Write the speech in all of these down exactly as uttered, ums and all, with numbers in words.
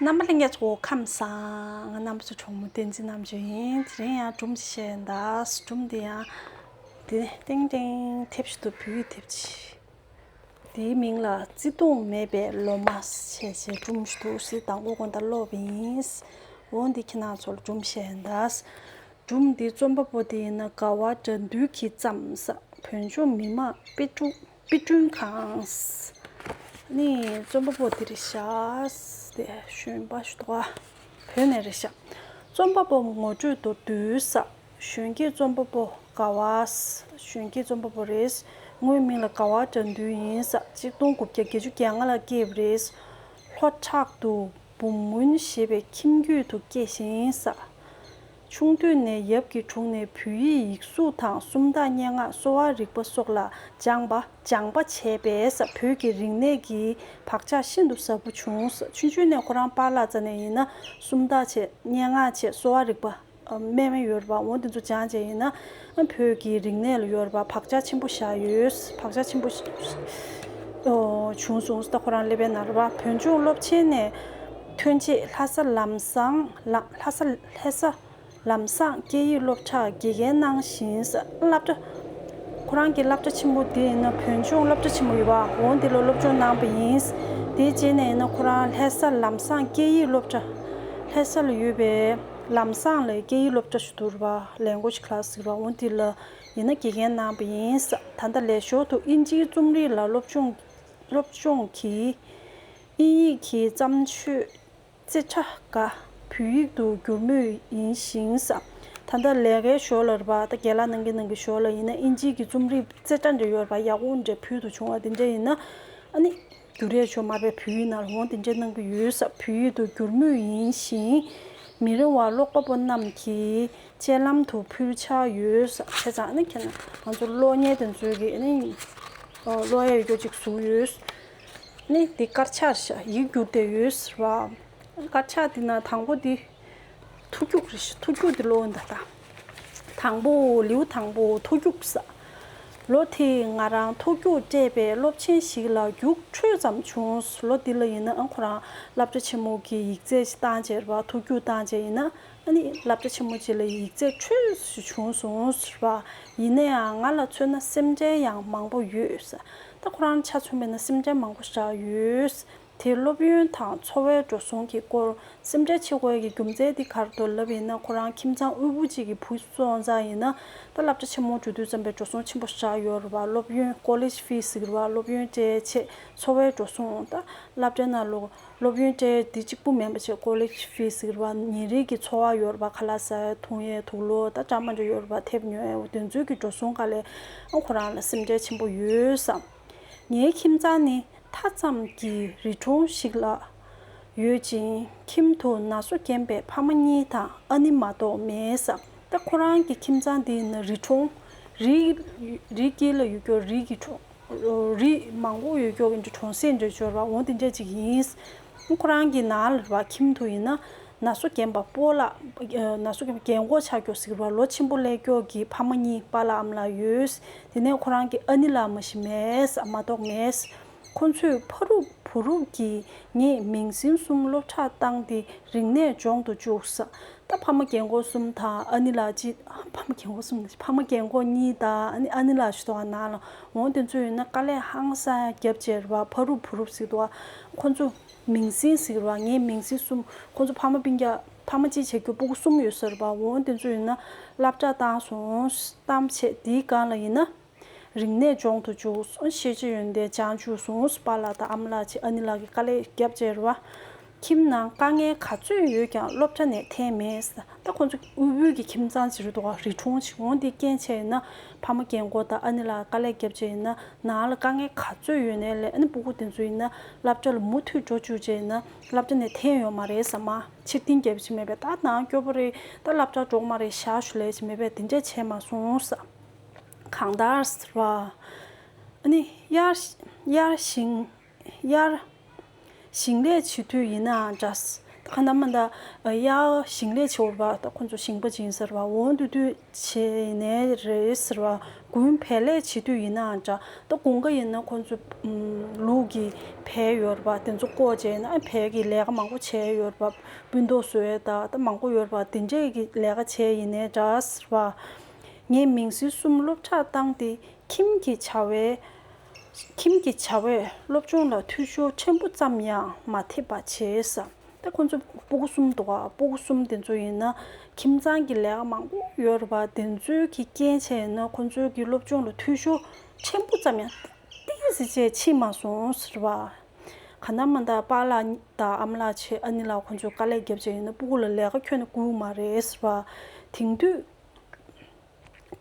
རྣམ་པ་ལྷན་རྒྱས་ཚོ་ཁམས་བཟང་། ང་རྣམ་པ་ཚོ་གྲོགས་མོ་བསྟན་འཛིན་རྣམ་དཔྱོད་ཡིན། དེ་རིང་ཡང་སྒྲུང་ཅིག་བཤད་ཡིན་ད། སྒྲུང་འདི་ཡང་དེ་ཏིང་ཏིང་དེབ་ཞིག་འདུག་བོད་ཡིག་དེབ་ཅིག་དེའི་མིང་ལ་བརྩེ་དུང་མེད་པའི་ལོ་མ་ཞེས་བྱའི་སྒྲུང་ཞིག་འདུག་ཟེར། དང་པོ་དགོང་དག་ཀློག་པ་ཡིན། འོ་འདི་ཁྱེད་རང་ཚོར་སྒྲུང་བཤད་ཡིན་ད། སྒྲུང་འདི་རྩོམ་པ་པོ་དེ་ཡིན་ན་དགའ་བ་དགྲ་འདུལ་གྱིས་བརྩམས། བོད་ལྗོངས་མི་དམངས་དཔེ་སྐྲུན་དཔེ་སྐྲུན་ཁང་། ནི་རྩོམ་པ་པོ་དེ་རེད་ཤག་དེ་གཞོན་པ་ཞིག་འདུག་ག་བོད་ནས་རེད་ཤག་རྩོམ་པ་པོ་ངོ་སྤྲོད་དུ་བསྡུས། གཞོན་སྐྱེས་རྩོམ་པ་པོ་དགའ་བ། གཞོན་སྐྱེས་རྩོམ་པ་པོ་རེད། དངོས་མིང་ལ་དགའ་བ་དགྲ་འདུལ་ཡིན། གཅིག་སྟོང་དགུ་བརྒྱ་བརྒྱད་ཅུ་གྱ་ལྔ་ལ་སྐྱེས་པ་རེད། ལྷོ་བྲག་ཏུ་འབུམ་སྔོན་ཞེས་པའི་ཁྱིམ་རྒྱུད་དུ་སྐྱེས་ཤིང་། ཆུང་དུས་ནས་ཡབ་ཀྱི་དྲུང་ནས་བོད་ཡིག་ཡིག་གཟུགས་དང་སུམ་རྟགས་སྙན་ངག་གསོ་བ་རིག་པ་སོགས་ལ་སྦྱངས་པ་སྦྱངས་པ་བྱས་པས། བོད་ཀྱི་རིག་གནས་ཀྱི་བག་ཆགས་ཤིན་ཏུ་ཟབ་པོ་བྱུང་། ཆུང་ཆུང་ནས་ཁོ་རང་པཱ་ལགས་རྩ་ནས་ཡིན་ན་སུམ་རྟགས་བྱས། སྙན་ངག་བྱས། གསོ་བ་རིག་པ་སྨན་པ་ཡོད་རེད་པ། འོ་དེ་ཚོ་སྦྱངས་བྱས་ཡིན་ན་བོད་ཀྱི་རིག་གནས་ལ་ཡོད་རེད་པ། བག་ཆགས་ཆེན་པོ་བཞག་ཡོད། བག་ཆགས་ཆེན་པོ་བྱུང་སོང་། ད་ཁོ་རང་ཀླད་པའི་ནང་རེད་པ། བོད་ལྗོངས་སློབ་ཆེན་ནས་ཐོན་རྗེས་ལྷ་ས་ལམ་སང་ལ་ལྷ་ས་ལྷ་ས། ལམ་སང་སྐད་ཡིག་སློབ་གྲྭར་དགེ་རྒན་གནང་ཞིང་། སློབ་གྲྭ། ཁོ་རང་གི་སློབ་གྲྭ་ཆེན་པོ་དེ་ཡིན་ན་བོད་ལྗོངས་སློབ་གྲྭ་ཆེན་པོ་ཡོད་པ། འོ་དེ་ལ་སློབ་སྦྱོང་གནང་པ་ཡིན། དེའི་རྗེས་ནས་ཡིན་ན་ཁོ་རང་ལྷ་ས་ལམ་སང་སྐད་ཡིག་སློབ་གྲྭ། ལྷ་ས་ལ་ཡོད་པའི་ལམ་སང་ལ་སྐད་ཡིག་སློབ་གྲྭ་ཞིག་འདུག་པ། Language Class ཟེར་བ། འོ་དེ་ལ་ཡིན་ན་དགེ་རྒན་གནང་པ་ཡིན། ད་ལྟ་ལས་ཞོར་དུ་དབྱིན་ཇིའི་རྩོམ་རིག་ལ་སློབ་སྦྱོང་སློབ་སྦྱོང་གིས་དབྱིན་ཡིག་གི་བརྩམས་ཆོས་རྩེ་གྲ་འགའ་བོད་ཡིག་ཏུ་བསྒྱུར་མུས་ཡིན་ཞིང་། ད་ལྟ་ལས་ཀའི་ཞོར་ལ་རེད་པ། ད་རྒན་ལགས་གནང་གི་གནང་གི་ཞོར་ལ་ཡིན་ན་དབྱིན་ཇིའི་གི་རྩོམ་རིག་རྩེ་གྲ་འདྲ་ཡོད་རེད་པ། ཡག་པོ་འདྲ་ཕུལ་དུ་བྱུང་བ་དེ་འདྲ་ཡིན་ན་ཨ་ནི་བསྒྱུར་ཡས་ཆོག་མ་རེད་པས། བོད་ཡིག་ནང་ལ་འོང་དེ་འདྲ་གནང་གི་ཡོད་ས། བོད་ཡིག་ཏུ་བསྒྱུར་མུས་ཡིན་ཞིང་། མི་རིང་བར་ཀློག་པ་པོ་རྣམས་ཀྱི་སྤྱན་ལམ་དུ་ཕུལ་འཆར་ཡོད་ས། བྱས་ཙང་ཨ་ནི་ཁྱེད་ང་ཚོ་ཀློག་མཁན་དེ་ཚོའི་གི་ཨ་ནི་ཀློག་ཡས་ཡོད་རྒྱུ་ཅིག་བཟོས་ཡོད། ནི་འདི་དཀར་ཆག་རེད་ཤག་ཡིག་བསྒྱུར་བསྡད་ཡོད་ཟེར་བ། དཀར་ཆག་འདི་ན་དང་པོ་འདི་ཐུགས་སྐྱུག་རེད་ཤག་ཐུགས་སྐྱུག་འདི་ཀློག་ཡིན་ད་ལྟ། དང་པོ་ལེའུ་དང་པོ་ཐུགས་སྐྱུག་ས། ལོ་དེ་ང་རང་ཐུགས་སྐྱུག་སྤྲད་པའི་སློབ་ཆེན་ཞིག་ལ་རྒྱུགས་འཕྲོད་ཙམ་བྱུང་། ལོ་འདི་ལ་ཡིན་ན་ཨང་ཁོ་རང་སློབ་གྲྭ་ཆེན་མོ་གི་ཡིག་ཚད་ཅིག་བཏང་བྱས་རེད་པ། ཐུགས་སྐྱུག་བཏང་བྱས་ཡིན་ན་ཨ་ནི་སློབ་གྲྭ་ཆེན་མོ་ཅིག་ལ་ཡིག་ཚད་འཕྲོད་ཞིག་བྱུང་སོང་ཟེར་བ། ཡིན་ན་ཡང་ང་ལ་མཚོན་ན་སེམས་ཁྲལ་ཡང་མང་པོ་ཡོད་ས། ད་ཁོ་རང་ཆ་མཚོན་པ་ཡིན་ན་སེམས་ཁྲལ་མང་པོ་ཞིག་ཡོད། དེ་སློབ་ཡོན་དང་འཚོ་བའི་འགྲོ་སོང་གི་སྐོར་སེམས་ཁྲལ་བྱེད་དགོས་ཀྱི་རྒྱུ་མཚན་དེ་ག་རེ་འདུག་ལབ་ཡིན་ན། ཁོ་རང་ཁྱིམ་ཚང་དབུལ་པོ་ཅིག་གི་བུ་སོང་ཙང་ཡིན་ན། ད་སློབ་གྲྭ་ཆེན་མོ་འགྲོ་དུས་ཙམ་པའི་འགྲོ་སོང་ཆེན་པོ་ཞིག་ཡོད་རེད་པ། སློབ་ཡོན་college fees ཟེར་བ། སློབ་ཡོན་སྤྲད་ཆེད་འཚོ་བའི་འགྲོ་སོང་། ད་སློབ་གྲྭའི་ནང་ལོགས་སློབ་ཡོན་སྤྲད་དེ་གཅིག་པུ་མིན་པ་བྱས་college fees ཟེར་བ། ཉིན་རེ་གི་འཚོ་བ་ཡོད་རེད་པ། ཁ་ལག་ཟ་ཡས་འཐུང་ཡས་དུག་ལོག་ད་འདྲ་མི་འདྲ་ཡོད་རེད་པ། ཐེབས་ཉོ་ཡས་འོ་དེ་ཚོའི་གི་འགྲོ་སོང་སྒང་ལ་ཁོ་རང་ལ་སེམས་ཁྲལ་ཆེན་པོ་ཡོད་བསམ། ངའི་ཁྱིམ་ཚང་ནི་མཐའ་མཚམས་ཀྱི་རི་གྲོང་ཞིག་ལ་ཡོད་ཅིང་། ཁྱིམ་དུ་ན་སོ་རྒན་པའི་ཕ་མ་གཉིས་དང་ཨ་ནེ་མ་གཏོགས་མེད་ས། ད་ཁོ་རང་གི་ཁྱིམ་ཚང་འདི་ནི་རི་གྲོང་། རི་རི་དཀྱིལ་ལ་ཡོད་རྒྱུ་རི་གི་གྲོང་། རི་མང་པོ་ཡོད་རྒྱུ་གི་གྲོང་གསེབ་འདྲ་ཅིག་ཡོད་རེད་པ། འོ་དེ་འདྲ་ཅིག་ཡིན། ཁོ་རང་གི་ནང་ལ་རེད་པ། ཁྱིམ་དུ་ཡིན་ན་ན་སོ་རྒན་པ་སྤོ་ལགས། ན་སོ་རྒན་པ་རྒན་གོག་ཆགས་རྒྱུ་ཟེར་གི་རེད་པ། ལོ་ཆེན་པོ་སླེབས་རྒྱུ་གི་ཕ་མ་གཉིས་པཱ་ལགས་ཨ་མ་ལགས་ཡོད། དེ་ནས་ཁོ་རང་གི་ཨ་ནེ་ལགས་མ་གཞི་མེད་ས། མ་གཏོགས་མེད་ས། ཁོ་ཚོས་ཕ་རུབ་བུ་རུབ་ཀྱིས་ངེད་མིང་སྲིང་གསུམ་སློབ་གྲྭར་བཏང་སྟེ་རིག་གནས་སྦྱོང་དུ་བཅུག་ས། ད་ཕ་མ་རྒན་གོག་གསུམ་དང་ཨ་ནེ་ལགས་གཅིག་ཕ་མ་རྒན་གོག་གསུམ། ཕ་མ་རྒན་གོག་གཉིས་དང་ཨ་ནེ་ཨ་ནེ་ལགས་ཞིག་འདུག་ག་ནང་ལ། འོ་དེ་ཚོ་ཡིན་ན་དཀའ་ལས་ཧང་སང་རྒྱབ་བྱས་རེད་པ། ཕ་རུབ་བུ་རུབ་ཟེར་གི་འདུག་ག་ཁོ་ཚོ་མིང་སྲིང་ཟེར་གི་རེད་པ། ངེད་མིང་སྲིང་གསུམ། ཁོ་ཚོ་ཕ་མ་སྤུན་ཀྱག་ཕ་མ་གཅིག་བྱས་རྒྱུ་སྤུ་གུ་གསུམ་ཡོད་ས་རེད་པ། འོ་དེ་ཚོ་ཡིན་ན་སློབ་གྲྭར་བཏང་སོང་། བཏང་བྱས་དེའི་སྒང་ལ་ཡིན་ན། རིག་གནས་སྦྱོང་དུ་བཅུག་སོང་། ཤེས་བྱ་ཡོན་ཏན་སྦྱང་བཅུག་སོང་། པཱ་ལགས་དང་ཨ་མ་ལགས་ཀྱིས་ཨ་ནེ་ལགས་ཀྱིས་དཀའ་ལས་རྒྱབ་བྱས་རེད་པ། ཁྱིམ་ནང་དཀའ་ངལ་ག་ཚོད་ཡོད་ཀྱང་སློབ་གྲྭ་ནས་འཐེན་མེད། ད་ཁོ་ཚོ་དབུལ་པོའི་གི་ཁྱིམ་ཚང་ཅིག་རེད་འདུག་ག་རི་གྲོང་ཅིག་འོང་། དེ་རྐྱེན་བྱས་ཡིན་ན་ཕ་མ་རྒན་གོག་དང་ཨ་ནེ་ལགས་དཀའ་ལས་རྒྱབ་བྱས་ཡིན་ན། ནང་ལ་དཀའ་ངལ་ག་ཚོད་ཡོད་ནའི་ལས། ཨ་ནི་སྤུ་གུ་དེ་ཚོ་ཡིན་ན་སློབ་གྲྭ་ལ་མུ་མཐུད་འགྲོ་བཅུག་བྱས་ཡིན་ན་སློབ་གྲྭ་ནས་འཐེན་ཡོད་མ་རེད་ཟེར། མ་ཕྱིར་འཐེན་རྒྱབ་ཀྱི་མེད་པས། ད་ནང་སྐྱོ་པོ་རེད། ད་སློབ་གྲྭ་འགྲོ་གི་མ་རེད། ཞག་ཞུ་ལས་ཀྱི་མེད་པས། དེ་འདྲས་བྱས་མ་སོང་ཟེར། གང་ལྟར་ཟེར་བ། ཨ་ནི་དབྱར་དབྱར་ཞིང་དབྱར་ཞིང་ལས་བྱེད་དུས་ཡིན་ནའང་འདྲ། ཁ་ན་མ་ད་ཡར་ཞིང་ལས་བྱེད་འོར་བ་ད་ཁོང་ཚོ་ཞིང་པ་ཅིག་ཡིན་ཟེར་བ་འོང་དུས་དུས་བྱས་ནས་རེད་ཟེར་བ་དགུན་བལ་ལས་བྱེད་དུས་ཡིན་ནའང་འདྲ་ད་དགུན་ཁ་ཡིན་ན་ཁོང་ཚོ་ལུག་གི་བལ་ཡོད་རེད་པ་དེ་ཚོ་བཀོག་བྱས་ན་བལ་གྱི་ལས་ཀ་མང་པོ་བྱས་ཡོད་རེད་པ་སྤུན་ཏོག་བཟོས་ད་ད་མང་པོ་ཡོད་རེད་པ་དེ་འདྲས་ཀྱི་ལས་ཀ་བྱས་ཡིན་ནའི་འདྲ་ཟེར་བ་ངས་མིང་སྲིང་གསུམ་སློབ་གྲྭར་བཏང་སྟེ་ཁྱིམ་གྱི་བྱ་བའི་ཁྱིམ་གྱི་བྱ་བས་སློབ་སྦྱོང་ལ་འཐུས་ཤོར་ཕྲན་བུ་ཙམ་ཡང་མ་ཐེབས་པ་བྱས་ཟེར། ད་ཁོང་ཚོ་སྤུ་གུ་གསུམ་འདུག་ག་སྤུ་གུ་གསུམ་དེ་ཚོ་ཡིན་ན་ཁྱིམ་ཚང་གི་ལས་ཀ་མང་པོ་ཡོད་རེད་པ་དེ་ཚོའི་གི་རྐྱེན་བྱས་ན་ཁོང་ཚོའི་གི་སློབ་སྦྱོང་ལ་འཐུས་ཤོར་ཕྲན་བུ་ཙམ་ཡང་ཏོག་ཙམ་བྱས་ཕྱིན་མ་སོང་ཟེར་བ། ག་ན་མ་ད་པཱ་ལགས་དང་ཨ་མ་ལགས་བྱས་ཨ་ནེ་ལགས་ཁོང་ཚོས་དཀའ་ལས་བརྒྱབ་བྱས་ཡིན་ན་སྤུ་གུ་ལ་ལས་ཀ་ཁྱོན་ནས་བསྐུར་མ་རེད་ཟེར་བ། དེང་དུས།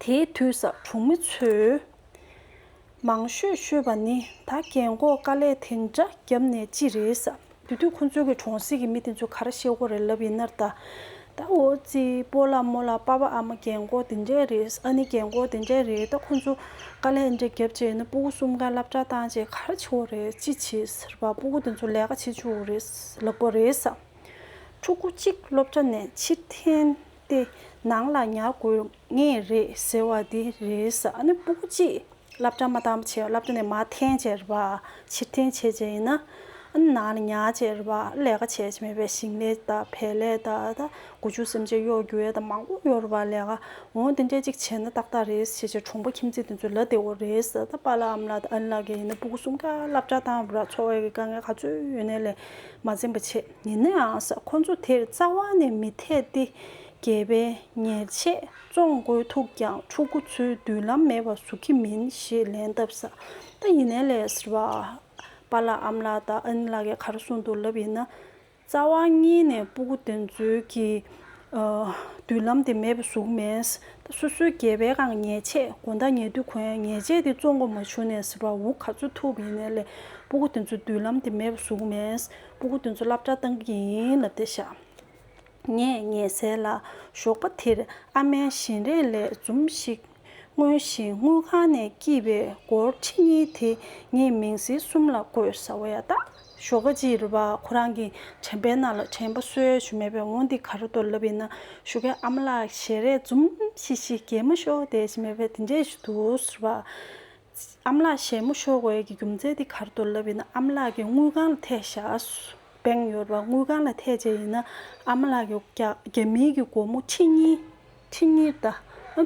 དེའི་དུས་ས་གྲོང་མི་ཚོས་མང་ཤོས་ཤོད་པ་ནི་ད་རྒན་གོག་དཀའ་ལས་དེ་འདྲ་བརྒྱབ་ནས་ཅི་རེད་ས། དེ་དུས་ཁོ་ཚོའི་གི་གྲོང་གསེབ་ཀྱི་མི་དེ་ཚོ་ག་རེ་བཤད་དགོས་རེད་ལབ་ཡིན་ན་ད། ད་འོ་ཙི་སྤོ་ལགས་རྨོ་ལགས་པ་ཕ་ཨ་མ་རྒན་གོག་དེ་འདྲས་རེད་ཨ་ནེ་རྒན་གོག་དེ་འདྲས་རེད་ད་ཁོ་ཚོ་དཀའ་ལས་འདྲ་བརྒྱབ་བྱས་ན་སྤུ་གུ་གསུམ་ཀ་སློབ་གྲྭ་བཏང་བྱས་ག་རེ་བྱེད་དགོས་རེད་ཅི་བྱེད་ཟེར་བ་སྤུ་གུ་དེ་ཚོ་ལས་ཀ་བྱེད་བཅུག་དགོས་རེད་ལབ་དགོས་རེད་ས། ཕྲུ་གུ་གཅིག་སློབ་གྲྭ་ནས་ཕྱིར་འཐེན་ཏེ་ནང་ལ་ཉར་དགོས་ངེས་རེད་ཟེར་བ་འདི་རེད་ས། ཨ་ནི་སྤུ་གུ་གཅིག་སློབ་གྲྭ་མ་བཏང་བྱས་སློབ་གྲྭ་ནས་མར་འཐེན་བྱས་རེད་པ། ཕྱིར་འཐེན་བྱས་བྱས་ཡིན་ན་ཨ་ནི་ནང་ལ་ཉར་བྱས་རེད་པ་ལས་ཀ་བྱས་བྱས་མེད་པའི་ཞིང་ལས་དང་བལ་ལས་དང་ད་སྒོ་ཕྱུགས་སེམས་ཅན་གཡོག་རྒྱུ་ཡས་དང་མང་པོ་ཡོད་རེད་པ་ལས་ཀ་འོང་དེ་འདྲས་ཅིག་བྱས་ན་ཏག་ཏག་རེད་ཟེར་བྱས་གྲོང་པ་ཁྱིམ་མཚེས་དེ་ཚོ་ལབ་བསྡད་ཡོད་རེད་ཟེར། ད་པཱ་ལགས་ཨ་མ་ལགས་དང་ཨ་ནེ་ལགས་ཀྱིས་ཡིན་ན་སྤུ་གུ་གསུམ་ཀ་སློབ་གྲྭ་བཏང་རེད་པ་འཚོ་བའི་དཀའ་ངལ་ག་ཚོད་ཡོད་ནའི་ལས་མ་འཛེམས་པ་བྱས། ཡིན་ནའང་ས་ཁོ་ཚོ་དེར་རྩ་བ་ནས་མི་འཐད་དེ་སྒལ་པའི་ཉེས་ཆད་བཙོང་དགོས་ཐུག་ཀྱང་ཕྲུ་གུ་ཚོའི་མདུན་ལམ་མེད་པ་བཟོ་གི་མིན་ཞེས་ལན་བཏབ་ས། ད་ཡིན་ནའི་ལས་ཟེར་བ། པཱ་ལགས་ཨ་མ་ལགས་དང་ཨ་ནེ་ལགས་ཀྱིས་ག་རེ་གསུངས་འདུག་ལབ་ཡིན་ན། རྩ་བ་ཉིད་ནས་སྤུ་གུ་དེ་ཚོའི་གི་མདུན་ལམ་དེ་མེད་པ་བཟོ་གི་མེད། ད་སོ་སོའི་སྒལ་པའི་སྒང་ཉེས་ཆད་དགོང་དག་ཉལ་དུས་གོན་ཡ་ཉེས་ཆད་དེ་བཙོང་དགོས་མ་བྱུང་ནས་ཟེར་བ་འུ་ག་ཚོད་ཐུབ་ཡིན་ནའི་ལས་སྤུ་གུ་དེ་ཚོའི་མདུན་ལམ་དེ་མེད་པ་བཟོ་གི་མེད། སྤུ་གུ་དེ་ཚོ་སློབ་གྲྭ་བཏང་གི་ཡིན་ལབ་བསྡད་ཤག་ངས་ཉལ་སའི་ལ་ཞོགས་པ་དེར་ཨ་མའི་བཞིན་རས་ལས་འཛུམ་ཞིག་མངོན་བཞིན་དངུལ་ཁང་ནས་བསྐྱིས་པའི་སྒོར་ཁྲི་གཉིས་དེ་ངས་མིང་སྲིང་གསུམ་ལ་བགོས་ཟེར་བ་ཡ་ད། ཞོགས་ཀ་གཅིག་རེད་པ་ཁོ་རང་གི་དྲན་པའི་ནང་ལ་དྲན་པ་གསོས་ཞུ་མེད་པའི་འོང་འདི་ག་རེ་འདུག་ལབ་ཡིན་ན་ཞོགས་ཀའི་ཨ་མ་ལགས་ཞལ་རས་འཛུམ་ཤིག་ཤིག་གད་མོ་ཤོར་བསྡད་ཞུ་མེད་པའི་དེ་འདྲས་ཞིག་འདུག་ཟེར་བ། ཨ་མ་ལགས་ཞལ་མོ་ཤོར་དགོས་ཡས་ཀྱི་རྒྱུ་མཚན་དེ་ག་རེ་འདུག་ལབ་ཡིན་ན་ཨ་མ་ལགས་ཀྱི་དངུལ་ཁང་ལ་ཐད་བཞག་སྦེང་ཡོད་རེད་པ། དངུལ་ཁང་ལ་ཐད་བྱས་ཡིན་ན་ཨ་མ་ལགས་ཀྱི་རྒྱ་རྒྱ་མིའི་གི་སྒོར་མོ་ཁྲི་གཉིས་ཁྲི་གཉིས་དང་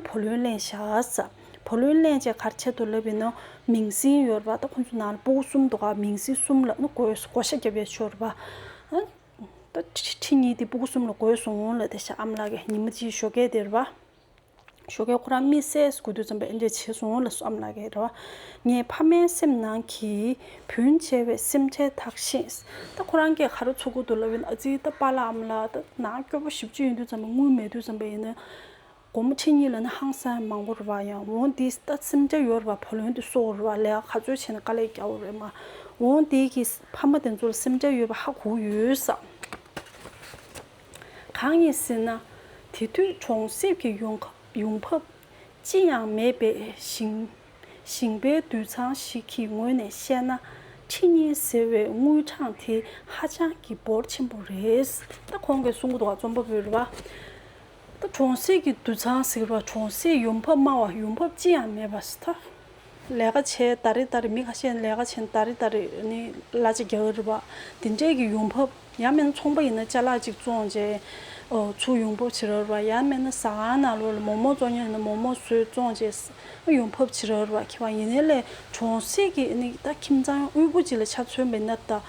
བུ་ལོན་ལེན་བཞག་ས། བུ་ལོན་ལེན་བྱས་ག་རེ་བྱས་འདུག་ལབ་ཡིན་ན་མིང་སྲིང་ཡོད་རེད་པ། ད་ཁོང་ཚོ་ནང་ལ་སྤུ་གུ་གསུམ་འདུག་ག་མིང་སྲིང་གསུམ་ལ་ནི་བགོ་བགོ་བཤའ་རྒྱབ་ཡས་ཤོར་རེད་པ། ད་ཁྲི་ཁྲི་གཉིས་དེ་སྤུ་གུ་གསུམ་ལ་བགོས་སོང་ལབ་བསྡད་ཤག་ཨ་མ་ལགས་ཀྱིས་ཉི་མ་གཅིག་ཞོགས་ཀས་དེ་རེད་པ། ཞོགས་ཀས་ཁོ་རང་མི་སད་དགོས་དུས་ཙམ་པ་ཨེ་འདྲས་བྱས་སོང་ལབ་སོང་ཨ་མ་ལགས་ཀྱིས་རེད་པ། ངའི་ཕ་མའི་སེམས་ནང་གི་བུན་བྱས་པའི་སེམས་ཁྲལ་དག་ཤིང་། ད་ཁོ་རང་གིས་ག་རེ་ཚོར་གྱི་འདུག་ལབ་ཡིན་ན་ཨ་ཙི་ད་པཱ་ལགས་ཨ་མ་ལགས་ད་ནང་སྐྱོ་པོ་ཞེ་པོ་ཅིག་ཡིན་དུས་ཙམ་པ་དངུལ་མེད་དུས་ཙམ་པ་ཡིན་ན། སྒོར་མོ་ཁྲི་གཉིས་ལ་ནི་ཧང་སང་མང་པོ་རེད་པ། ཡང་འོང་འདི་ད་སེམས་ཁྲལ་ཡོད་རེད་པ། བུ་ལོན་དེ་གསོག་རེད་པ། ལས་ཀ་ག་ཚོད་བྱས་ན་དཀའ་ལས་རྒྱག་དགོས་རེད་མ། འོང་འདི་གི་ཕ་མ་དེ་ཚོ་ལ་སེམས་ཁྲལ་ཡོད་པ་ཧ་གོ་ཡོད་ས། གང་ཡིན་ཟེར་ན། དེ་དུས་གྲོང་གསེབ་ཀྱི་ཡོང་ཁབ་ཡོང་འབབ་ཅི་ཡང་མེད་པའི་ཞིང་ཞིང་པའི་དུད་ཚང་ཞིག་གི་ངོས་ནས་བཤད་ན། ཁྲི་གཉིས་ཟེར་བའི་དངུལ་གྲངས་དེ་ཧ་ཅང་གི་འབོར་ཆེན་པོ་རེད། ད་ཁོང་གིས་གསུང་གི་འདུག་ག་རྩོམ་པ་པོས་རེད་པ། ད་གྲོང་གསེབ་ཀྱི་དུད་ཚང་ཟེར་བ་གྲོང་གསེབ་ཡོང་འབབ་དམའ་བ་ཡོང་འབབ་ཅི་ཡང་མེད་པ་ཟེར་ད། ལས་ཀ་བྱས་ད་རེས་ད་རེས་མི་ཁ་ཤས་ལས་ཀ་བྱས་ད་རེས་ད་རེས་ནི་གླ་ཆ་རྒྱག་གི་རེད་པ། དེ་འདྲས་ཀྱི་ཡོང་འབབ་ཡང་མིན་ན་ཚོང་པ་ཡིན་ན་ཅ་ལག་ཅིག་བཙོང་བྱས་ཨོ་ཚུར་ཡོང་འབབ་བྱེད་ར་རེད་པ། ཡང་མིན་ན་ཟ་ཁང་ནང་ལོགས་ལ་མོག་མོག་བཙོང་མཁན་ཡིན་ན་མོག་མོག་བཟོས་བཙོང་བྱས་ཡོང་འབབ་བྱེད་ར་རེད་པ། ཁྱེད་པ་ཡིན་ནའི་ལས་གྲོང་གསེབ་ཀྱི་ནི་ད་ཁྱིམ་ཚང་དབུལ་པོ་ཅིག་ལ་ཆ་མཚོན་པ་ཡིན་ན་ད་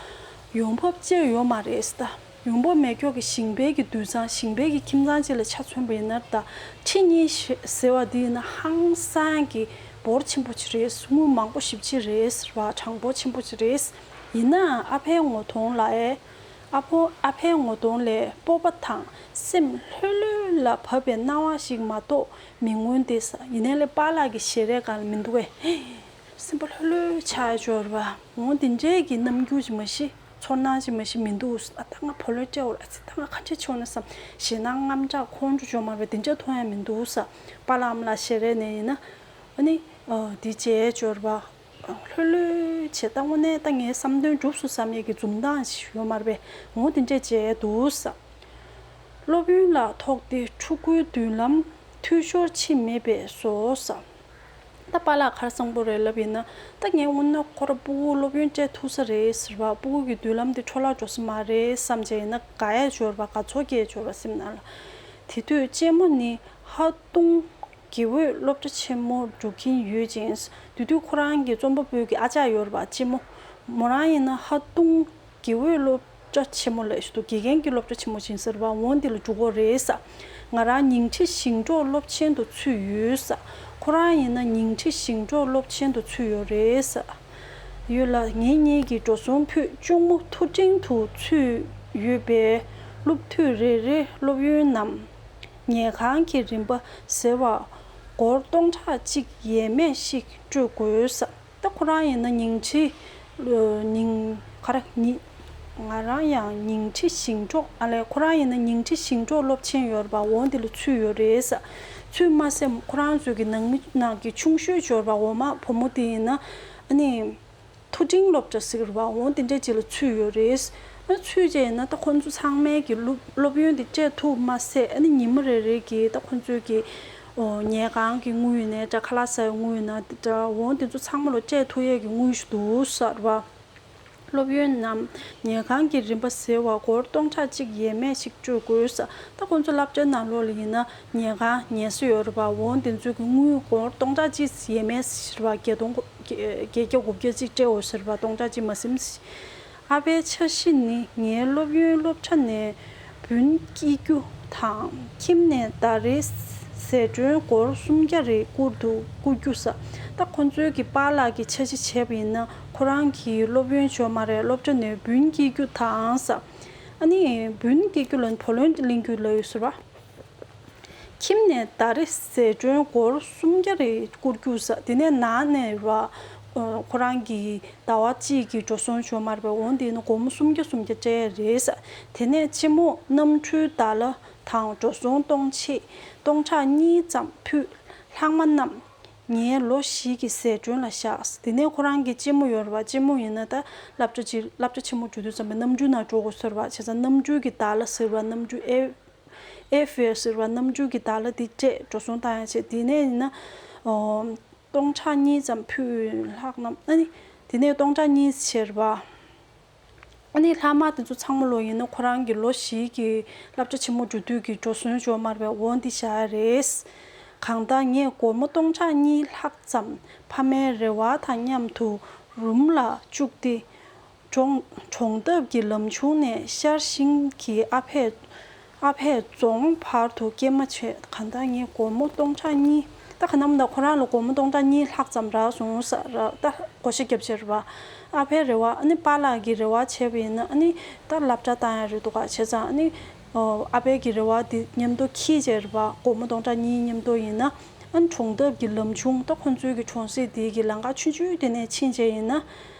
ཡོང་འབབ་ཅི་ཡོད་མ་རེད་ད། ཡོང་འབབ་མེད་མཁན་གྱི་ཞིང་པའི་གི་དུད་ཚང་ཞིང་པའི་གི་ཁྱིམ་ཚང་ཅིག་ལ་ཆ་མཚོན་པ་ཡིན་ན་ད་ཁྲི་གཉིས་ཟེར་བ་འདི་ཡིན་ན་ཧང་སང་གི་འབོར་ཆེན་པོ་ཅིག་རེད། དངུལ་མང་པོ་ཞེ་པོ་ཅིག་རེད་ཟེར་བ་གྲངས་འབོར་ཆེན་པོ་ཅིག་རེད། ཡིན་ནའང་ཨ་ཕའི་ངོ་གདོང་ལ་ཨེ་ཨ་ཕོ་ཨ་ཕའི་ངོ་གདོང་ལས་སྤོབས་པ་དང་སེམས་ལྷོད་ལྷོད་ལ་བབས་པའི་སྣང་བ་ཞིག་མ་གཏོགས་མི་མངོན་ཏེ་ས། ཡིན་ནའི་ལས་པཱ་ལགས་ཀྱི་ཞལ་རས་སྒང་ལ་མི་འདུག་གས། སེམས་པ་ལྷོད་ལྷོད་ཆགས་ཡ་ཅིག་ཡོད་རེད་པ། འོ་འདི་འདྲའི་གི་རྣམ་འགྱུར་ཅིག་མ་གཞི་ཚོར་སྣང་ཅིག་མ་གཞི་མི་འདུག་ཨ་ད་ང་བུ་ལོན་སྤྲད་འོ་ར་ཨ་ཙི་ད་ང་ག་འདྲས་བྱུང་ན་བསམ་ཞེད་སྣང་དངངས་སྐྲག་ཁོང་ཁྲོ་འཇོག་མ་རེད་པ། འདི་འདྲ་མཐོང་ཡ་མི་འདུག་ས། པཱ་ལགས་ཨ་མ་ལགས་ཞལ་རས་ནས་ཡིན་ན་ཨ་ནི་འདི་བྱས་ཡ་ཅིག་ཡོད་རེད་པ། ལྷོད་ལྷོད་བྱས་ད་དངོས་གནས་ད་ངའི་བསམ་དོན་འགྲུབ་སོང་བསམ་ཡས་ཀྱི་འཛུམ་མདངས་ཤིག་ཡོད་མ་རེད་པས། འོ་དེ་འདྲས་བྱས་འདུག་ས། སློབ་ཡོན་ལ་ཐོགས་ཏེ་ཕྲུ་གུའི་མདུན་ལམ་འཐུས་ཤོར་ཕྱིན་མེད་པས་སོ་ས། ད་པཱ་ལགས་ཁར་སང་པོ་རེད་ལབ་ཡིན་ན། ད་ངས་དངོས་གནས་ཁོ་ར་སྤུ་གུ་སློབ་ཡོན་སྤྲད་ཐུབ་ས་རེད་ཟེར་བ། སྤུ་གུ་གི་མདུན་ལམ་དེ་འཕྲོ་བརླག་འགྲོ་ས་མ་རེད་བསམ་བྱས་ཡིན་ན། དགའ་ཡས་འབྱོར་བ་དགའ་ཚོར་སྐྱེས་འབྱོར་བ་སེམས་ནང་ལ། དེ་དུས་གཅེན་མོ་ནི་ཧ་ཏུང་དགེ་འོས་སློབ་གྲྭ་ཆེན་མོར་འགྲོ་གིན་ཡོད་ཅིང་། དེ་དུས་ཁོ་རང་གི་རྩོམ་པ་པོའི་གི་ཨ་ཅག་ཡོད་རེད་པ། གཅེན་མོ། མོ་རང་ཡིན་ན་ཧ་ཏུང་དགེ་འོས་སློབ་གྲྭ་ཆེན་མོ་ལབ་ཞུ་འདུག་དགེ་རྒན་གྱི་སློབ་གྲྭ་ཆེན་མོ་ཅིག་ཟེར་བ། འོ་འདི་ལ་འགྲོ་གི་རེད་ས། ང་རང་ཉིང་ཁྲི་ཞིང་འབྲོག་སློབ་ཆེན་དུ་ཚུད་ཡོད་ས། ཁོ་རང་ཡིན་ན་ཉིང་ཁྲི་ཞིང་འབྲོག་སློབ་ཆེན་དུ་ཚུད་ཡོད་རེད་ས། ཡོད་ལ། ངེད་གཉིས་ཀྱི་འགྲོ་སོང་ཕུད་གཅུང་མོ་མཐོ་འབྲིང་དུ་ཚུད་ཡོད་པས། སློབ་དུས་རེ་རེ་སློབ་ཡོན་ནམ་ཉལ་ཁང་གི་རིན་པ་ཟེར་བ་སྒོར་སྟོང་ཕྲག་གཅིག་ཡས་མས་ཤིག་སྤྲོད་དགོས་ས། ད་ཁོ་རང་ཡིན་ན་ཉིང་ཁྲི། ཉིང་ག་ར་ཉི། ང་རང་ཡང་ཉིང་ཁྲི་ཞིང་འབྲོག་ཨ་ལས། ཁོ་རང་ཡིན་ན་ཉིང་ཁྲི་ཞིང་འབྲོག་སློབ་ཆེན་ཡོད་རེད་པ། འོ་འདི་ལ་ཚུད་ཡོད་རེད་ས། ཚུད་མ་ཟད་ཁོ་རང་ཚོའི་གི་ནང་མི་ནང་གི་ཆུང་ཤོས་ཡོད་རེད་པ། འོ་མ་བུ་མོ་དེ་ཡིན་ན་ཨ་ནི་མཐོ་འབྲིང་སློབ་གྲྭ་ཟེར་གི་རེད་པ། འོ་དེ་འདྲ་ཅིག་ལ་ཚུད་ཡོད་རེད། ཨ་ཚུད་རྗེས་ཡིན་ན་ད་ཁོང་ཚོ་ཚང་མའི་གི་སློབ་སློབ་ཡོན་དེ་སྤྲད་ཐུབ་མ་ཟད། ཨ་ནི་ཉི་མ་རེ་རེ་གི་ད་ཁོང་ཚོའི་གི་ཨོ་ཉལ་ཁང་གི་དངུལ་ཡིན་ནའི་འདྲ། ཁ་ལག་ཟ་ཡའི་དངུལ་ཡིན་ན་འདྲ། འོ་དེ་ཚོ་ཚང་མ་ལ་སྤྲད་ཐུབ་ཡས་ཀྱི་དངུལ་ཞིག་འདུག་ས་རེད་པ། སློབ་ཡོན་ནམ་ཉལ་ཁང་གི་རིན་པ་ཟེར་བ་སྒོར་སྟོང་ཕྲག་གཅིག་ཡས་མས་ཤིག་སྤྲོད་དགོས་ས། ད་ཁོང་ཚོ་སློབ་གྲྭའི་ནང་ལོགས་ལ་ཡིན་ན་ཉལ་ཁང་ཉལ་ས་ཡོད་རེད་པ། འོ་དེ་ཚོའི་གི་དངུལ་སྒོར་སྟོང་ཕྲག་གཅིག་ཡས་མས་ཟེར་བ་བརྒྱད་སྟོང་གོ་བརྒྱད་བརྒྱ་དགུ་བརྒྱ་གཅིག་སྤྲད་འོ་ཟེར་བ། སྟོང་ཕྲག་གཅིག་མ་ཟིན། ཨ་ཕའི་འཆར་གཞི་ནི་ངའི་སློབ་ཡོན་སློབ་གྲྭ་ནས་འབུལ་སྐྱེལ་རྒྱུ་དང་། ཁྱིམ་ནས་ཟླ་རེའི་ཟད་གྲོན་སྒོར་སུམ་བརྒྱ་རེ་བསྐུར་དུ་བསྐུར་རྒྱུ་ས། ད་ཁོང་ཚོའི་གི་པཱ་ལགས་ཀྱི་འཆར་གཞི་བྱས་པ་ཡིན་ན། ཁོ་རང་གི་སློབ་ཡོན་ཡོད་མ་རེད། སློབ་གྲྭ་ནས་འབུལ་སྐྱེལ་རྒྱུ་དང་ས། ཨ་ནི་འབུལ་སྐྱེལ་རྒྱུ་ལ་བུ་ལོན་ལེན་རྒྱུ་ལབ་ཡོད་ཟེར་བ། ཁྱིམ་ནས་ཟླ་རེ་ཟད་གྲོན་སྒོར་སུམ་བརྒྱ་རེ་བསྐུར་རྒྱུ་ས། དེ་ནས་ནང་ནས་ར། ཁོ་རང་གི་ཟླ་བ་གཅིག་གི་འགྲོ་སོང་ཡོད་མ་རེད་པས། འོ་དེ་ནི་སྒོར་མོ་སུམ་བརྒྱ་སུམ་བརྒྱ་སྤྲད་རེད་ས། དེ་ནས་གཅེན་མོ་གནམ་གྲུའི་ཟླ་གླ་དང་འགྲོ་སོང་གཏོང་ཆེད་སྟོང་ཕྲག་གཉིས་ཙམ་ཕུད། ལྷག་མ་རྣམས་ངའི་ལོ་བཞི་གི་ཟད་གྲོན་ལ་བཞག། དེ་ནས་ཁོ་རང་གི་གཅེན་མོ་ཡོད་རེད་པ། གཅེན་མོ་ཡིན་ན་ད་སློབ་གྲྭ་ཅིག་སློབ་གྲྭ་ཆེན་མོ་འགྲོ་དུས་ཙམ་པའི་གནམ་གྲུའི་ནང་འགྲོ་དགོས་ཟེར་བ། བྱས་ཙང་གནམ་གྲུའི་གི་ཟླ་གླ་ཟེར་བ། གནམ་གྲུ་ཨེ་ཨེ་ཧྥེར་ཟེར་བ། གནམ་གྲུ་གི་ཟླ་གླ་དེ་སྤྲད། འགྲོ་སོང་བཏང་ཡ་བྱས། དེ་ནས་ཡིན་ན་ཨོ་སྟོང་ཕྲག་གཉིས་ཙམ་ཕུད། ལྷག་རྣམས་ཨ་ནི་དེ་ནས་སྟོང་ཕྲག་གཉིས་བྱས་རེད་པ། ཨ་ནི་ལྷག་མ་དེ་ཚོ་ཚང་མ་ལོ་ཡིན་ན་ཁོ་རང་གི་ལོ་བཞི་གི་སློབ་གྲྭ་ཆེན་མོ་འགྲོ་དུས་ཀྱི་འགྲོ་སོང་ཡོད་མ་རེད་པས། འོ་འདི་བཞག་ཡ་རེད། གང་ལྟར་ངས་སྒོར་མོ་སྟོང་ཕྲག་གཉིས་ལྷག་ཙམ་ཕ་མའི་རེ་བ་དང་མཉམ་དུ་རུམ་ལ་བཅུག་སྟེ། གྲོང་གྲོང་འདབས་ཀྱི་ལམ་ཆུང་ནས་ཤར་ཞིང་གི་ཨ་ཕས་ཨ་ཕས་རྫོང་བར་དུ་སྐྱེལ་མ་བྱས། གང་ལྟར་ངས་སྒོར་མོ་སྟོང་ཕྲག་གཉིས། ད་ག་ནམ་ད་ཁོ་རང་ལ་སྒོར་མོ་སྟོང་ཕྲག་གཉིས་ལྷག་ཙམ་རག་སོང་ས་ར། ད་བགོ་བཤའ་རྒྱབ་ཕྱིར་བ། ཨ་ཕའི་རེ་བ། ཨ་ནི་པཱ་ལགས་ཀྱི་རེ་བ་བྱས་པ་ཡིན་ན། ཨ་ནི་ད་སློབ་གྲྭ་བཏང་ཡ་རེད་འདུག་ག་བྱས་ཙང་ཨ་ནི་ཨ་ཕའི་གི་རེ་བ་དེ་མཉམ་དུ་འཁྱེར་བྱས་རེད་པ། སྒོར་མོ་སྟོང་ཕྲག་གཉིས་མཉམ་དུ་ཡིན་ན། ཨ་ནི་གྲོང་འདབས་ཀྱི་ལམ་ཆུང་། ད་ཁོང་ཚོའི་གི་གྲོང་གསེབ་དེའི་གི་ལམ་ཁ་ཆུང་ཆུང་དེ་ནས་ཕྱིན་བྱས་ཡིན་ན།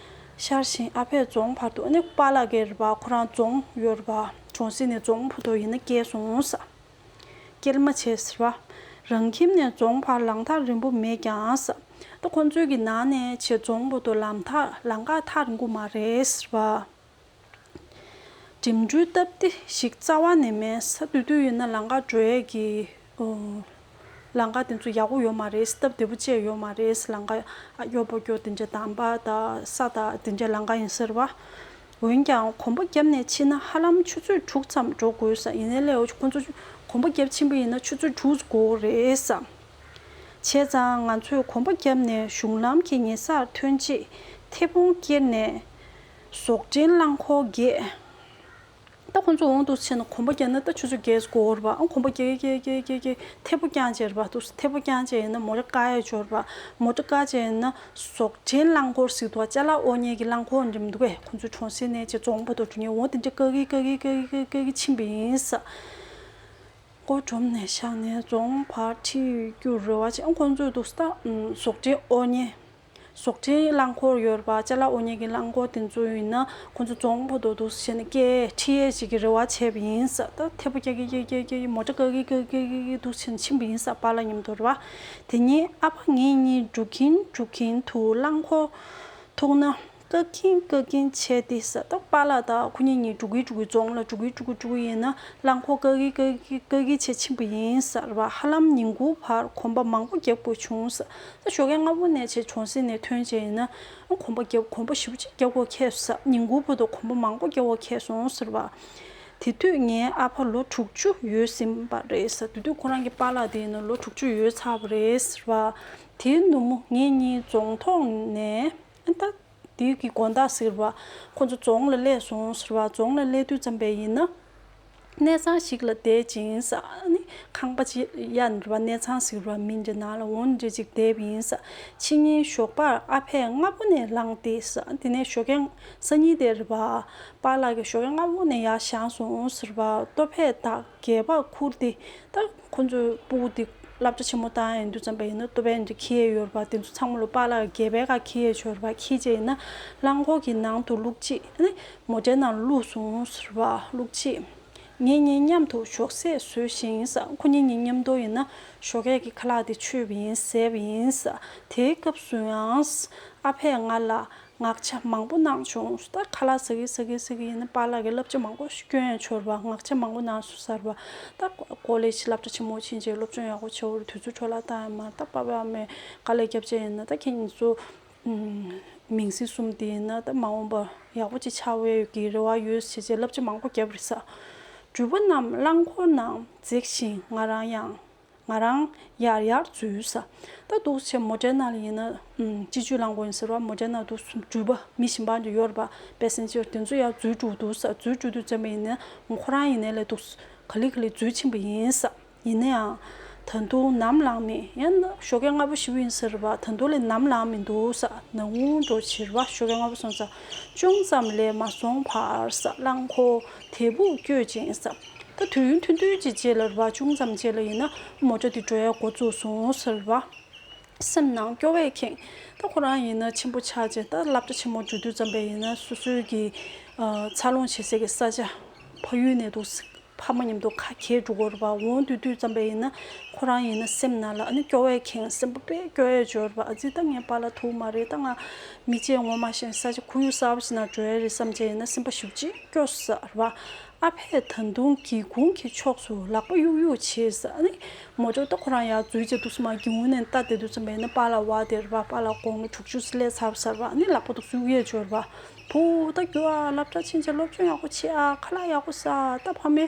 ཤར་ཞིང་ཨ་ཕས་རྫོང་བར་དུ། ཨ་ནི་པཱ་ལགས་ཀྱི་རེད་པ། ཁོ་རང་རྫོང་ཡོད་རེད་པ། གྲོང་གསེབ་ནས་རྫོང་བར་དུ་ཡིན་ན་སྐྱེལ་སོང་ས། སྐྱེལ་མ་བྱས་ཟེར་བ། རང་ཁྱིམ་ནས་རྫོང་བར་ལམ་ཐག་རིང་པོ་མེད་ཀྱང་ས། ད་ཁོང་ཚོའི་གི་ནང་ནས་བྱས་རྫོང་བར་དུ་ལམ་ཐག་ལམ་ཁ་ཐག་རིང་པོ་མ་རེད་ཟེར་བ། འགྲིམ་འགྲུལ་སྟབས་བདེ་ཞིག་རྩ་བ་ནས་མེད་ས། དེ་དུས་ཡིན་ན་ལམ་ཁ་འགྲོ་ཡས་ཀྱི་ཨོ། ལམ་ཁ་དེ་ཚོ་ཡག་པོ་ཡོད་མ་རེད། སྟབས་བདེ་པོ་བཅས་ཡོད་མ་རེད། ལམ་ཁ་ཨ་གཡོ་པོ་གཡོ་དེ་འདྲ་དམ་པ་དང་ས་དང་དེ་འདྲ་ལམ་ཁ་ཡིན་ཟེར་བ། འོན་ཀྱང་གོམ་པ་བརྒྱབ་ནས་ཕྱིན་ན་ཧ་ལམ་ཆུ་ཚོད་དྲུག་ཙམ་འགྲོ་དགོས་ས། ཡིན་ནའི་ལས་ཁོང་ཚོ་གོམ་པ་བརྒྱབ་ཕྱིན་པ་ཡིན་ན་ཆུ་ཚོད་དྲུག་འགོར་རེད་ས། བྱས་ཙང་ང་ཚོས་གོམ་པ་བརྒྱབ་ནས་གཞུང་ལམ་གྱི་ཉེ་སར་ཐོན་རྗེས་མཐེ་བོང་བསྐྱེད་ནས་ཟོག་འདྲེན་རླངས་འཁོར་བརྒལ། ད་ཁོང་ཚོ་འོང་དུས་ཕྱིན་ན་གོམ་པ་བརྒྱབ་ན་ད་ཆུ་ཚོད་བརྒྱད་འགོར་བ། ཨ་གོམ་པ་བརྒྱབ་བརྒྱབ་བརྒྱབ་བརྒྱབ་བརྒྱབ་མཐེ་བོ་བརྐྱངས་བྱས་རེད་པ། དུས་མཐེ་བོ་བརྐྱངས་བྱས་ཡིན་ན་མོ་ཊ་བཀག་ཡས་འབྱོར་བ། མོ་ཊ་བཀག་བྱས་ཡིན་ན་ཟོག་འདྲེན་རླངས་འཁོར་ཟེར་འདུག་བ། ཅ་ལག་གཡོ་མཁན་གྱི་རླངས་འཁོར་འགྲིམ་འདུག་གས། ཁོང་ཚོ་གྲོང་གསེབ་ནས་ཅིག་རྫོང་བར་དུ་འགྲོ་མཁན། འོ་དེ་འདྲ་བཀག་གི་བཀག་གི་བཀག་གི་བཀག་གི་བཀག་གི་ཕྱིན་པ་ཡིན་ས། མགོ་སྒྲོམ་ནས་བཞག་ནས་རྫོང་བར་ཁྲིད་རྒྱུར་རེ་བ་བྱེད། ཨ་ཁོང་ཚོས་འདུག་ས་ད་ཟོག་འདྲེན་གཡོ་མཁན། ཟོག་འདྲེན་རླངས་འཁོར་ཡོད་རེད་པ། ཅ་ལག་འོ་ཉལ་གྱི་རླངས་འཁོར་དེ་ཚོ་ཡིན་ན་ཁོང་ཚོ་རྫོང་བར་དུ་འདུག་སེ་བྱས་ནས་སྐྱེལ་ཁྲིད་ཡས་ཅིག་གི་རེ་བ་བྱས་པ་ཡིན་ས། ད་ཐེ་པོ་རྒྱག་གི་རྒྱག་གི་རྒྱག་གི་མོ་ཊ་བཀག་གི་བཀག་གི་བཀག་གི་འདུག་སེ་བྱས་ནས་ཕྱིན་པ་ཡིན་ས། པཱ་ལགས་མཉམ་དུ་རེད་པ། དེ་ནས་ཨ་ཕ་ངེད་གཉིས་འགྲོ་གིན་འགྲོ་གིན་དུ་རླངས་འཁོར་ཐུག་ན། བཀག་གིན་བཀག་གིན་བྱས་ཏེ་ས། ད་པཱ་ལགས་དང་ཁོ་གཉིས་གཉིས་འགྲོ་གི་འགྲོ་གི་རྫོང་ལ་འགྲོ་གི་འགྲོ་གི་འགྲོ་གི་ཡིན་ན་རླངས་འཁོར་བཀག་གི་བཀག་གི་བཀག་གི་བྱས་ཕྱིན་པ་ཡིན་ས་རེད་པ། ཧ་ལམ་ཉིན་གུང་བར་གོམ་པ་མང་པོ་རྒྱག་དགོས་བྱུང་ས། ད་ཞོགས་ཀས་སྔ་པོ་ནས་བྱས་གྲོང་གསེབ་ནས་ཐོན་བྱས་ཡིན་ན་གོམ་པ་རྒྱབ་གོམ་པ་ཞེ་པོ་ཅིག་རྒྱག་དགོས་ཁེལ་ས། ཉིན་གུང་བར་དུ་གོམ་པ་མང་པོ་རྒྱག་དགོས་ཁེལ་སོང་ཟེར་བ། དེ་དུས་ངའི་ཨ་ཕ་ལོ་དྲུག་ཅུ་ཡོལ་ཟིན་པ་རེད་ས། དེ་དུས་ཁོ་རང་གི་པཱ་ལགས་དེ་ཡིན་ན་ལོ་དྲུག་ཅུ་ཡོལ་ཚར་བ་རེད་ཟེར་བ། དེའི་ནུབ་མོ་ངེད་གཉིས་རྫོང་ཐོག་ནས་ཨ་ད། དེའི་གི་དགོང་དག་ཟེར་བ། ཁོ་ཚོ་རྫོང་ལ་སླེབས་སོང་ཟེར་བ། རྫོང་ལ་སླེབས་དུས་ཙམ་པས་ཡིན་ན། གནས་ཚང་ཞིག་ལ་བསྡད་ཅིང་ས། ཨ་ནི་ཁང་པ་ཅིག་ཡ་ནི་རེད་པ། གནས་ཚང་ཟེར་བ་མིན་འདྲ་ནང་ལ་འོ་འདྲ་ཅིག་བསྡད་པ་ཡིན་ས། ཕྱི་ཉིན་ཞོགས་པར་ཨ་ཕས་སྔ་པོ་ནས་ལངས་ཏེ་ས། དེ་ནས་ཞོགས་ཀས་སང་ཉིན་དེ་རེད་པ། པཱ་ལགས་ཀྱིས་ཞོགས་ཀས་སྔ་པོ་ནས་ཡར་བཞེངས་སོང་ཟེར་བ། ལྟོ་ཕད་དང་སྒལ་པར་ཁུར་ཏེ། ད་ཁོ་ཚོའི་སྤུ་གུ་དེ་སློབ་གྲྭ་ཆེན་མོ་བཏང་ཡོང་དུས་ཙམ་པ་ཡིན་ན་ལྟོ་ཕད་འདི་འཁྱེར་ཡོད་རེད་པ། དེ་ཚོ་ཚང་མ་ལོ་པཱ་ལགས་སྒལ་པའི་ཁ་འཁྱེར་ཡོད་རེད་པ། འཁྱེར་བྱས་ཡིན་ན་རླངས་འཁོར་གྱི་ནང་དུ་བླུགས་རྗེས་ཨ་ནི་མོ་ཊའི་ནང་བླུགས་སོང་ཟེར་བ། བླུགས་རྗེས་ངེད་གཉིས་མཉམ་དུ་ཞོགས་ཟས་ཟོས་ཤིང་ས། ཁོ་གཉིས་གཉིས་མཉམ་དུ་ཡིན་ན་ཞོགས་ཀས་ཀྱི་ཁ་ལག་དེ་མཆོད་པ་ཡིན་ཟས་པ་ཡིན་ས། དེའི་སྐབས་སུ་ཡང་ཨ་ཕས་ང་ལ། ངག་ཆ་མང་པོ་གནང་བྱུང་། ད་ཁ་ལག་ཟ་གི་ཟ་གི་ཟ་གི་ཡིན་ན་པཱ་ལགས་ཀྱིས་བསླབ་བྱ་མང་པོ་ཞིག་སྐྱོན་ཡང་ཆོར་བ། ངག་ཆ་མང་པོ་གནང་སོང་ཟེར་བ། ད་ཀོ་ལེ་ཇི་སློབ་གྲྭ་ཆེན་མོ་ཕྱིན་རྗེས་སློབ་སྦྱོང་ཡག་པོ་བྱེད་དགོས་རེད། དུས་ཚོད་འཕྲོ་བརླག་བཏང་ཡ་མ་རེད། ད་པཱ་ཕ་མས་དཀའ་ལས་བརྒྱབ་བྱས་ཡིན་ན་ད་ཁྱེད་གཉིས་ཚོ་མིང་སྲིང་གསུམ་དེ་ཡིན་ན་ད་མ་འོངས་པ་ཡག་པོ་ཅིག་ཆགས་འོས་ཀྱི་རེ་བ་ཡོད་ཟེར་བྱས་བསླབ་བྱ་མང་པོ་བརྒྱབ་རེད་ས། འགྲུལ་པ་རྣམས་རླངས་འཁོར་ནང་འཛེགས་ཤིང་ང་རང་ཡང་། ང་རང་ཡར་ཡར་འཛུལ་ས། ད་འདུག་སེ་བྱས་མོ་ཊའི་ནང་ལ་ཡིན་ན་ཨམ་སྤྱི་སྤྱོད་རླངས་འཁོར་ཡིན་ཟེར་བ། མོ་ཊའི་ནང་འདུག་སེ་འགྲུལ་པ་མི་གཞན་པ་འདྲ་ཡོད་རེད་པ། པེ་སེན་ཇར་དེ་ཚོ་ཡར་འཛུལ་འགྲོ་འདུག་ས། འཛུལ་འགྲོ་དུས་ཙམ་པ་ཡིན་ན་ཁོ་རང་ཡིན་ནའི་ལས་འདུག་སེ་ག་ལེ་ག་ལེ་འཛུལ་ཕྱིན་པ་ཡིན་ས། ཡིན་ན་ཡང་ད་དུང་ནམ་ལངས་མིན། ཡང་ན་ཞོགས་ཀས་སྔ་པོ་ཞེ་པོ་ཡིན་ཟེར་བ། ད་དུང་ལས་ནམ་ལངས་མི་འདུག་ས། ནམ་གུང་འགྲོ་ཕྱིར་བ་ཞོགས་ཀས་སྔ་པོ་སོང་ས། ཅུང་ཙམ་ལས་མ་སོང་བར་ས་རླངས་འཁོར་དལ་བུར་བསྐྱོད་ཅིང་ས། ད་དུས་ཡུན་ཐུང་ཐུང་ཅིག་རྗེས་ལ་རེད་པ། ཅུང་ཙམ་རྗེས་ལ་ཡིན་ན་མོ་ཊ་དེ་འགྲོ་ཡ་འགོ་བཙུགས་སོང་ཟེར་བ། སེམས་ནང་སྐྱོ་བས་ཁེངས། ད་ཁོ་རང་ཡིན་ན་ཆེན་པོ་ཆགས་རྗེས་ད་སློབ་གྲྭ་ཆེན་མོ་འགྲོ་དུས་ཙམ་པ་ཡིན་ན་སོ་སོའི་གི་ཨ་འཚར་ལོངས་བྱེད་སའི་གི་ས་ཆ་ཕ་ཡུལ་ནས་འདུག་སེ་ཕ་མ་མཉམ་དུ་ཁ་གྱེས་འགྲོ་གི་རེད་པ། འོང་དུས་དུས་ཙམ་པ་ཡིན་ན་ཁོ་རང་ཡིན་ན་སེམས་ནང་ལ་ཨ་ནི་སྐྱོ་བས་ཁེངས། སེམས་པ་དཔེ་སྐྱོ་ཡས་འབྱོར་བ། ཨ་ཙི་ད་ངའི་པཱ་ལགས་ཐུག་མ་རེད། ད་ང་མི་གཅིག་ངོ་མ་ཤེས་ས་ཆ་ཁོར་ཡུག་གསར་པ་ཞིག་ནང་འགྲོ་ཡ་རེད་བསམ་བྱས་ཡིན་ན་སེམས་པ་ཞེ་པོ་ཅིག་སྐྱོ་ས་རེད་པ། ཨ་ཕས་ད་དུང་སྒེའུ་ཁུང་གི་ཕྱོགས་སུ་ལག་པ་གཡུག་གཡུག་བྱས་ས། ཨ་ནི་མོ་ཊ་ད་ཁོ་རང་ཡར་འཛུལ་བྱས་འདུག་སེ་མར་སྒེའུ་ཁུང་ནས་ལྟ་བསྡད་དུས་ཙམ་པ་ཡིན་ན་པཱ་ལགས་བ་དེ་རེད་པ། པཱ་ལགས་དགུང་ལོ་དྲུག་ཅུ་སླེབས་ཚར་བ་ས་རེད་པ། ཨ་ནི་ལག་པ་འདུག་སེ་གཡུག་ཡས་འབྱོར་བ། བུ་ད་རྒྱུགས་ཨ། སློབ་གྲྭ་ཕྱིན་བྱས་སློབ་སྦྱོང་ཡག་པོ་བྱེད་ཨ། ཁ་ལག་ཡག་པོ་ཟ་ཨ། ད་ཕ་མའི་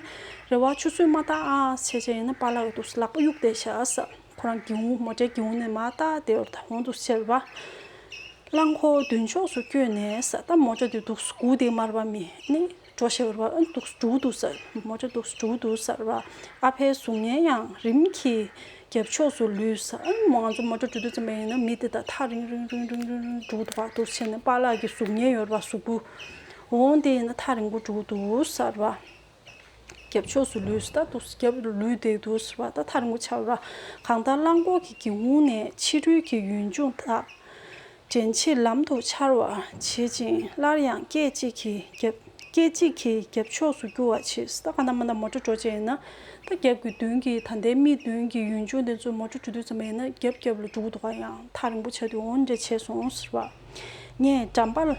རེ་བ་ཆུད་ཟོས་མ་བཏང་ཨ་ཟེར་བྱས་ཡིན་ན་པཱ་ལགས་ཀྱིས་འདུག་སེ་ལག་པ་གཡུག་བསྡད་ཤག་ས། ཁོ་རང་སྒེའུ་ཁུང་མོ་ཊའི་སྒེའུ་ཁུང་ནས་མར་ལྟ་བསྡད་ཡོད་རེད། ད་འོང་འདུག་སེ་བྱས་རེད་པ། རླངས་འཁོར་མདུན་ཕྱོགས་སུ་བསྐྱོད་ནས་ས། ད་མོ་ཊ་དེ་འདུག་སེ་སྒུག་བསྡད་མ་རེད་པ། མི་ནི་འགྲོ་ཤེས་རེད་པ། ཨ་འདུག་སེ་འགྲོ་འདུག་ས། མོ་ཊ་འདུག་སེ་འགྲོ་འདུག་ས་རེད་པ། ཨ་ཕའི་གཟུགས་བརྙན་ཡང་རིམ་གྱིས་རྒྱབ་ཕྱོགས་སུ་ལུས་ས། ཨ་ནི་མོ་ང་ཚོ་མོ་ཊ་འགྲོ་དུས་ཙམ་པ་ཡིན་ན་མི་དེ་དང་ཐག་རིང་རིང་རིང་རིང་རིང་རིང་འགྲོ་འདུག་པ། འདུག་སེ་བྱས་ནས་པཱ་ལགས་ཀྱི་གཟུགས་བརྙན་ཡོད་རེད་པ། གཟུགས་པོ་འོང་དེ་ཡིན་ན་ཐག་རིང་པོ་འགྲོ་འདུག་ས་རེད་པ། རྒྱབ་ཕྱོགས་སུ་ལུས་ས། ད་འདུག་སེ་རྒྱབ་ལུས་བསྡད་འདུག་ས་རེད་པ། ད་ཐག་རིང་པོ་ཆགས་རེད་པ། གང་ལྟར་རླངས་འཁོར་གྱི་སྒེའུ་ཁུང་ནས་ཕྱི་རོལ་གྱི་ཡུལ་ལྗོངས་དག་དྲན་ཆེས་ལམ་དུ་འཆར་བར་བྱེད་ཅིང་སླར་ཡང་སྐད་ཅིག་གིས་རྒྱབ། སྐད་ཅིག་གིས་རྒྱབ་ཕྱོགས་སུ་བསྐྱུར་བར་བྱེད། ད་གང་ལྟར་མ་ལྟར་མོ་ཊ་འགྲོ་བྱས་ཡིན་ན་ད་རྒྱབ་ཀྱི་མདུན་གྱི་ད་ལྟའི་མིག་མདུན་གྱི་ཡུལ་ལྗོངས་དེ་ཚོ་མོ་ཊ་འགྲོ་དུས་ཙམ་པ་ཡིན་ན་རྒྱབ་རྒྱབ་ལ་འགྲོ་གི་འདུག་ག་ཡང་ཐག་རིང་པོ་ཆགས་དུས་འོ་འདྲ་བྱས་སོང་ཟེར་བ། ངས་འགྲམ་པ།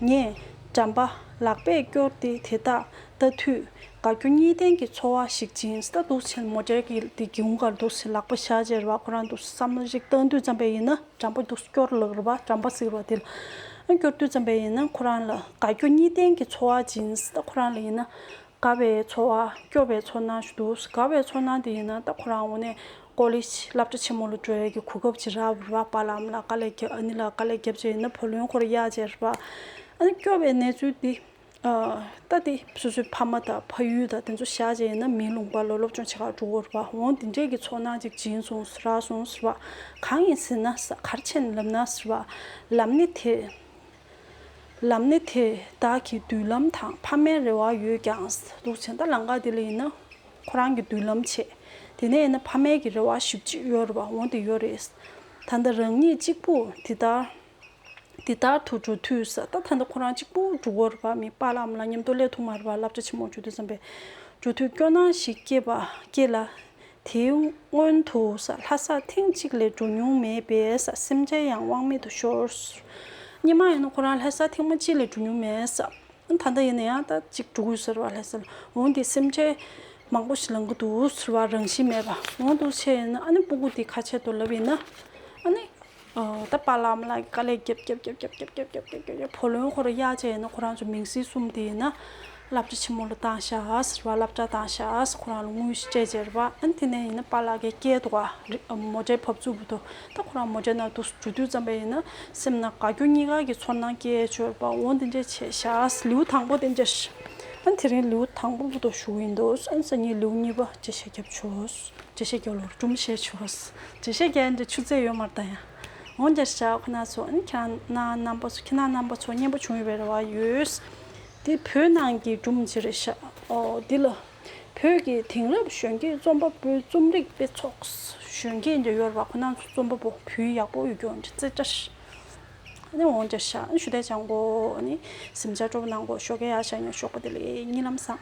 ངས་འགྲམ་པ་ལག་པས་སྐྱོར་ཏེ་དེ་དག་ལྟ་དུས་དགའ་སྐྱོ་གཉིས་ལྡན་གྱི་ཚོར་བ་ཞིག་སྦྱིན། ད་འདུག་སེ་བྱས་མོ་ཊའི་གི་དེ་སྒེའུ་ཁུང་སྒང་ལ་འདུག་སེ་ལག་པ་བཞག་བྱས་རེད་པ། ཁོ་རང་འདུག་སེ་བསམ་བློ་ཞིག་བཏང་དུས་ཙམ་པ་ཡིན་ན། འགྲམ་པ་འདུག་སེ་སྐྱོར་ལབ་རེད་པ། འགྲམ་པ་ཟེར་བ་དེ་ལ་སྐྱོར་དུས་ཙམ་པ་ཡིན་ན་ཁོ་རང་ལ་དགའ་སྐྱོ་གཉིས་ལྡན་གྱི་ཚོར་བ་སྦྱིན། ད་ཁོ་རང་ལ་ཡིན་ན་དགའ་བའི་ཚོར་བ། སྐྱོ་བའི་ཚོར་སྣང་ཞིག་འདུག་དགའ་བའི་ཚོར་སྣང་དེ་ཡིན་ན་ད་ཁོ་རང་འོ་ནས་ཀོ་ལེ་ཇི་སློབ་གྲྭ་ཆེན་མོ་ལ་འགྲོ་ཡ་གི་གོ་སྐབས་ཅིག་རག་པ་རེད་པ། པཱ་ལགས་ཨ་མ་ལགས་དཀའ་ལས་བརྒྱབ། ཨ་ནེ་ལགས་དཀའ་ལས་བརྒྱབ་བྱས་ཡིན་ན་བུ་ལོན་ཁོ་རང་གཡར་བྱས་རེད་པ། ཨ་ནི་སྐྱོ་བའི་གནས་ཚུལ་འདི། ཨ། ད་དེ་སོ་སོའི་ཕ་མ་དང་ཕ་ཡུལ་དང་དེ་ཚོ་བཞག་བྱས་ཡིན་ན་མིའི་ལུང་པ་ལ་སློབ་སྦྱོང་བྱེད་གར་འགྲོ་གི་རེད་པ། འོ་དེ་འདྲས་ཀྱི་ཚོར་སྣང་ཅིག་སྦྱིན་སོང་རག་སོང་ཟེར་བ། གང་ཡིན་ཟེར་ན་ས། ག་རེ་བྱས་ནས་ལབ་ན་ཟེར་བ། ལམ་སྣེ་དེ། ལམ་སྣེ་དེ་བདག་གི་མདུན་ལམ་དང་ཕ་མའི་རེ་བ་ཡོད་ཀྱང་ས། འདུག་སེ་བྱས་ད་ལམ་ཁ་དེ་ལ་ཡིན་ན་ཁོ་རང་གི་མདུན་ལམ་བྱས། དེ་ནས་ཡིན་ན་ཕ་མའི་གི་རེ་བ་ཞེ་པོ་ཅིག་ཡོད་རེད་པ། འོ་དེ་ཡོད་རེད། ད་ལྟ་རང་ཉིད་གཅིག་པུ་དེ་ལྟར། འདི་ལྟར་དུ་འགྲོ་དུས་ས། ད་ད་ལྟ་ཁོ་རང་གཅིག་པུ་འགྲོ་གི་ཡོད་རེད་པ། མི་པཱ་ལགས་ཨ་མ་ལགས་མཉམ་དུ་སླེབས་ཐུབ་མ་རེད་པ། བསླབ་བྱ་ཆེན་མོ་བྱེད་དུས་ཙམ་པས། འགྲོ་དུས་སྐྱོ་སྣང་ཞིག་སྐྱེས་པ་སྐྱེས་ལ། དེའི་སྔོན་དུ་ས། ལྷ་སར་ཐེངས་གཅིག་ལས་འགྲོ་མྱོང་མེད་པས་ས། སེམས་ཅན་ཡང་དབང་མེད་དུ་ཤོར། སྔོན་མ་ཡིན་ན་ཁོ་རང་ལྷ་སར་ཐེངས་མ་གཅིག་ལས་འགྲོ་མྱོང་མེད་ས། ད་ལྟ་ཡིན་ན་ཡང་ད་གཅིག་འགྲོ་གི་ཡོད་ཟེར་བ། ལྷ་སར་འོང་དེ་སེམས་ཅན་མང་པོ་ཞིག་ལང་གི་འདུག་ཟེར་བ། རང་བཞིན་མེད་པ་འོང་འདུག་བྱས་ཡིན་ན། ཨ་ནི་སྤུ་གུ་དེ་ཁ་ཆད་དུ་ལབ་ཡིན་ན། ཨ་ནི་ཨོ། ད་པཱ་ལགས་ཨ་མ་ལགས་ཀྱིས་དཀའ་ལས་རྒྱབ་རྒྱབ་རྒྱབ། བུ་ལོན་ཁོ་རང་གཡར་བྱས་ཡིན་ན། ཁོ་རང་ཚོ་མིང་སྲིང་གསུམ་དེ་ཡིན་ན་བསླབ་བྱ་ཆེན་མོ་ལ་བཏང་ཤག་ཟེར་བ། སློབ་གྲྭ་བཏང་ཤག་ཟེར། ཁོ་རང་ལ་དངུལ་ཞིག་སྤྲད་བྱས་རེད་པ། ཨ་ནི་དེ་ནས་ཡིན་ན་པཱ་ལགས་ཀྱིས་སྐྱེལ་འདུག་ག་མོ་ཊའི་བབས་ཚུགས་འདུག་ད་ཁོ་རང་མོ་ཊའི་ནང་དུ་འགྲོ་དུས་ཙམ་པ་ཡིན་ན། སེམས་ནང་དགའ་སྐྱོ་གཉིས་ཀ་གི་ཚོར་སྣང་སྐྱེས་བྱས་རེད་པ། འོ་འདི་འདྲས་བྱས་ཤག་ལེའུ་དང་པོ་དེ་འདྲས། ཨ་ནི་དེ་རིང་ལེའུ་དང་པོ་བར་དུ་ཞུ་གི་ཡིན་འདུག་ཨ་ནི་སང་ཉིན་ལེའུ་གཉིས་པ་འགྲེལ་བཤད་རྒྱབ་ཆོག་འགྲེལ་བཤད་རྒྱབ་ལོར་སྒྲུང་བཤད་ཆོག་འགྲེལ་བཤད་རྒྱབ་འདི་ཆུ་ཚོད་ཡོད་མ་རེད་ད་ཡ། འོ་འདྲས་ཤག་ཁོ་ན་ཚོ། ཨ་ནི་ཁྱེད་རང་རྣམ་པ་ཚོ། ཁྱེད་རང་རྣམ་པ་ཚོ་སྙན་པོ་བྱུང་ཡོད་པའི་རེ་བ་ཡོད། དེ་བོད་ནང་གི་སྒྲུང་ཅིག་རེད་ཤག་ཨོ། འདི་ལ། བོད་ཀྱི་དེང་རབས་གཞོན་སྐྱེས་རྩོམ་པ་པོའི་རྩོམ་རིག་དཔེ་ཚོགས། གཞོན་སྐྱེས་འདྲ་ཡོད་རེད་པ། ཁོ་རང་ཚོ་རྩོམ་པ་པོ་བོད་ཡག་པོ་ཡོད་རྒྱུ་འདྲ་རྩེ་གྲ། ཨ་ནི་འོ་འདྲས་ཤག་ཨ་ནི་ཞུ་དེ་སྦྱང་དགོས། ཨ་ནི་གཟིམ་འཇག་སྤྲོ་པོ་གནང་དགོས། ཞོགས་ཀས་ཡར་བཞག་ཡང་ཞོགས་པ་དེ་ལས་གཉིད་ལམ་བཟང་།